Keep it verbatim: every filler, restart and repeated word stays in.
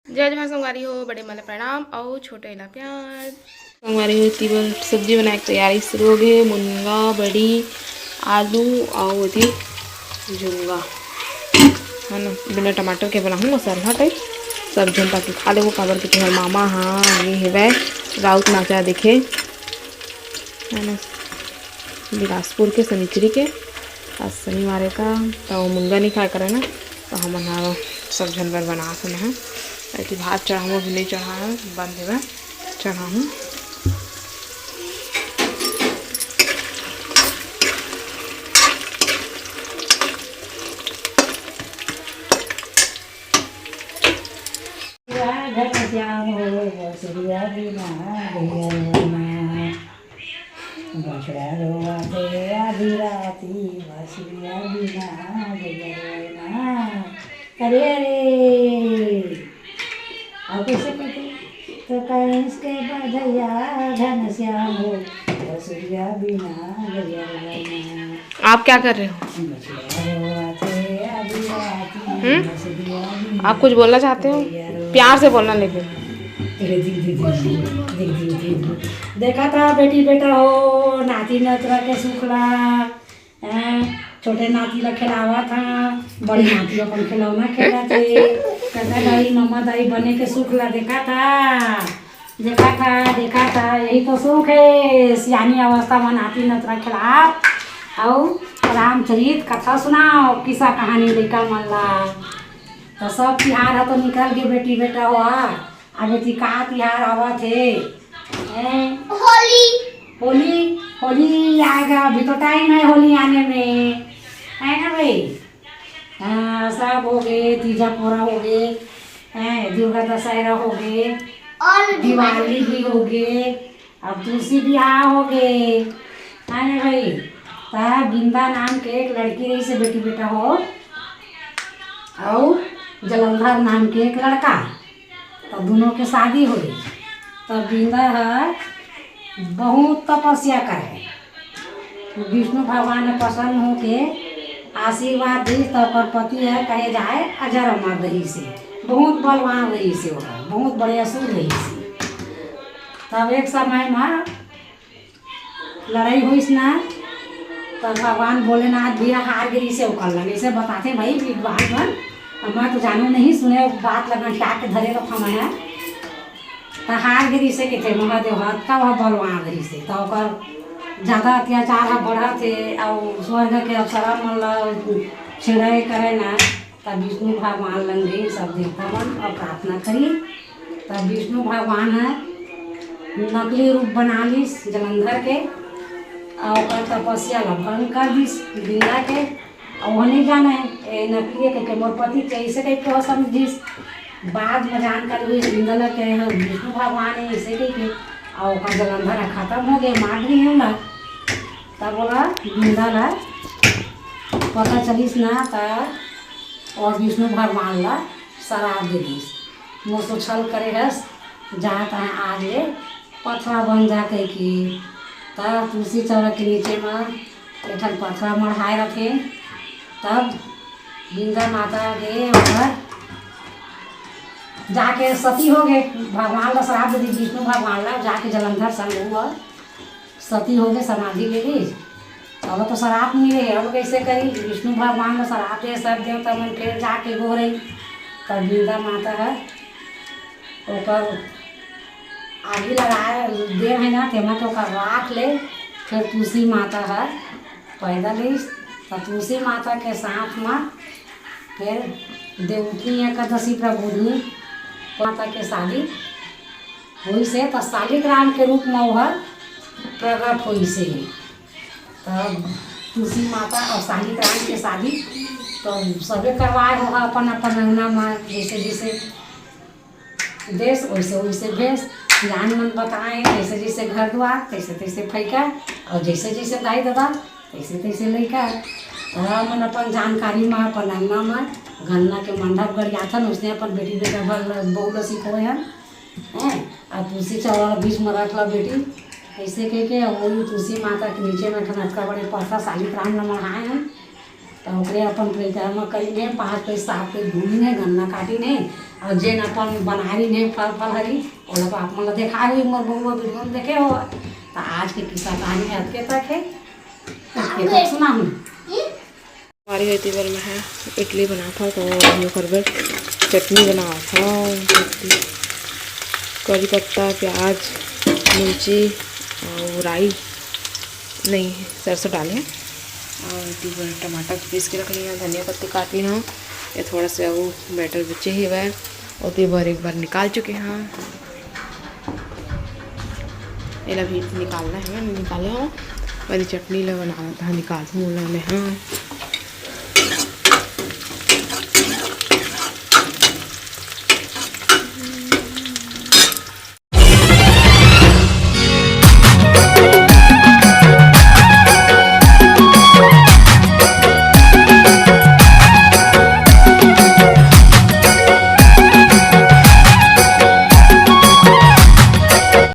जय जवान संगवारी हो, बड़े मन ला प्रणाम अउ छोटे ला प्यार। संगवारी हो, एती बर सब्जी बनाए के तैयारी शुरू हो गे। मुनगा, बड़ी, आलू अउ एती झुनगा, है ना, बिना टमाटर के बनाहूँ मसाला टाइप सब झन ताकि खा लेबो, काबर कि तुंहर मामा हा ये हेवय राउत नाचा देखे, है ना, बिलासपुर के सनिचरी के। आज शनिवार हे त, त वो मुनगा नहीं खाए करे ना, तो हमन ह सब झन बर बनात हन। एती भात चढ़ाहूँ, अभी नहीं चढ़ाए हन, बंद हेवय, चढ़ाहूँ। राधन श्याम हो, बसुरिया बिना गैया रे ना। बछड़ा रोवा दे आधी राती, बसुरिया बिना गैया रे ना। अरे, अरे, और कैसे कहते? तो कंस के बधैया घनश्याम हो, बसुरिया बिना गैया रे ना। आप क्या कर रहे हो? हम्म? आप कुछ बोलना चाहते हो? प्यार से बोलना, लेकिन। देखत हा बेटी बेटा हो, नाती नतरा के सुख ला, हैं? छोटे नाती ला खेलावत हा, बड़ी नाती अपन खिलौना खेलत हे। काका दाई, मम्मा दाई बने के सुख ला देखत हा। देखत हा, देखत हा, यही तो सुख हे। सियानी अवस्था म नाती नतरा खिलाव अउ रामचरित कथा सुनाव, किस्सा कहानी लइका मन ला। त सब तिहार ह तो निकल गे बेटी बेटा हो, अब एती का तिहार आवत हे? हैं? होली। होली, होली आएगा, अभी तो टाइम है होली आने में, है ना भाई? हाँ, सब हो गे, तीजा पोरा हो गे, हैं, दुर्गा दशहरा हो गे, और दिवाली भी हो गे, अब तुलसी बिहाव हो गे, है ना भाई? त बिंदा नाम के एक लड़की रहिसे बेटी बेटा हो, अउ जलंधर नाम के एक लड़का, त दुनों के शादी होई। त बिंदा ह बहुत तपस्या करे, विष्णु भगवान ह प्रसन्न होके आशीर्वाद दिस, त ओकर पति ह कहे जाए अजर अमर रहिसे, बहुत बलवान रहिसे, ओकर बहुत बड़े असुर रहिसे। तब एक समय म लड़ाई होइस ना, त भगवान भोलेनाथ भी हार गे रिहिसे ओकर लगे। अइसे बताथे भाई विद्वान मन, अब मैं तो जानू नहीं, सुने बात लगन टाक के धरे रखा मैं ह। त हार गे रिहिसे कथे महादेव ह, अतका वह बलवान रहिसे, त ओकर ज्यादा अत्याचार ह बढ़त हे, अउ स्वर्ग के अप्सरा मन ल छेड़े करे ना, त विष्णु भगवान लंग गे सब देवता मन अउ प्रार्थना करी। त विष्णु भगवान ह नकली रूप बना लिस जलंधर के, अउ ओकर तपस्या ल भंग कर दिस बिंदा के। अउ ओह नइ जाने, ए नकली हे कहिके, मोर पति के अइसे कहिके ओह समझिस। बाद म जानकारी हुई बिंदा ल के ह विष्णु भगवान हे अइसे कहिके, अउ ओकर जलंधर ह खतम हो गे, मार दिहे ओला। तब ओला बिंदा ल पता चलिस ना, त अउ विष्णु भगवान ला सराप दे दिस, "मोर से छल करे हस, जा तैं आज ले पथरा बन जा," कहिके। त तुलसी चौरा के नीचे म एक ठन पथरा मढ़ाए रथे। तब बिंदा माता के ओकर जाके सती हो गे, भगवान ला सराप दे दिस, विष्णु भगवान ला, जाके जलंधर संग हुआ सती हो गे, समाधि ले ली। अब तो सराप मिले, अब कइसे करी? विष्णु भगवान ल सराप दे, सब देवता मन फेर जाके गोहरई। तब बिंदा माता ह ओकर आगी लगाए दे है ना, तेमा के ओकर राख ले फेर तुलसी माता ह पैदा लिस। त तुलसी माता के साथ म फेर देवकी एकादशी प्रबोधनी माता के शादी होइस हे, त शालिग्राम के रूप म ओह प्रगट होइस हे। त तुलसी माता अउ शालिग्राम के शादी त सबे करवाए होगा अपन अपन अंगना म, जइसे जइसे देश वइसे वइसे भेष, सियान मन बताए, जइसे जइसे घर दुआर तइसे तइसे फइका, अउ जइसे जइसे दाई ददा तइसे तइसे लइका। त हमन अपन जानकारी म अपन अंगना म गन्ना के मंडप गड़ियाथन, उसने अपन बेटी बेटा भर ल-, बहू ल सिखोए हन। हैं? आ तुलसी चौरा ल बीच म रख ल बेटी, अइसे कहिके, अउ वही तुलसी माता के नीचे म एक ठन अतका बड़े पथरा शालिग्राम ल मढ़ाए हन। त ओकरे अपन परिक्रमा करिन हे, पाँच पइत सात पइत घूमिन हे, गन्ना काटिन हे, अउ जेन अपन बनारी ने फल फलहरी, ओला तो आप मन ला देखा हुई, मोर बउआ वीडियो में देखे हो। तो आज के किस्सा कहानी है अतके तक है, अतके तक सुना हूँ। हमारी होती बर मैं है इडली बनात हूँ, तो हम ओकर बर चटनी बनात हूँ। करी पत्ता, प्याज, मिर्ची अउ राई, नहीं, सरसों डाले हैं। और एती बर टमाटर पीस के रख लिया, धनिया पत्ती काट लिया। ये थोड़ा सा वो बैटर बचे ही हुआ है, ओती बर एक बार निकाल चुके हैं। एला भी निकालना है, मैंने निकाले हो। और ये चटनी ला बनाना था, निकाल हूँ, हाँ।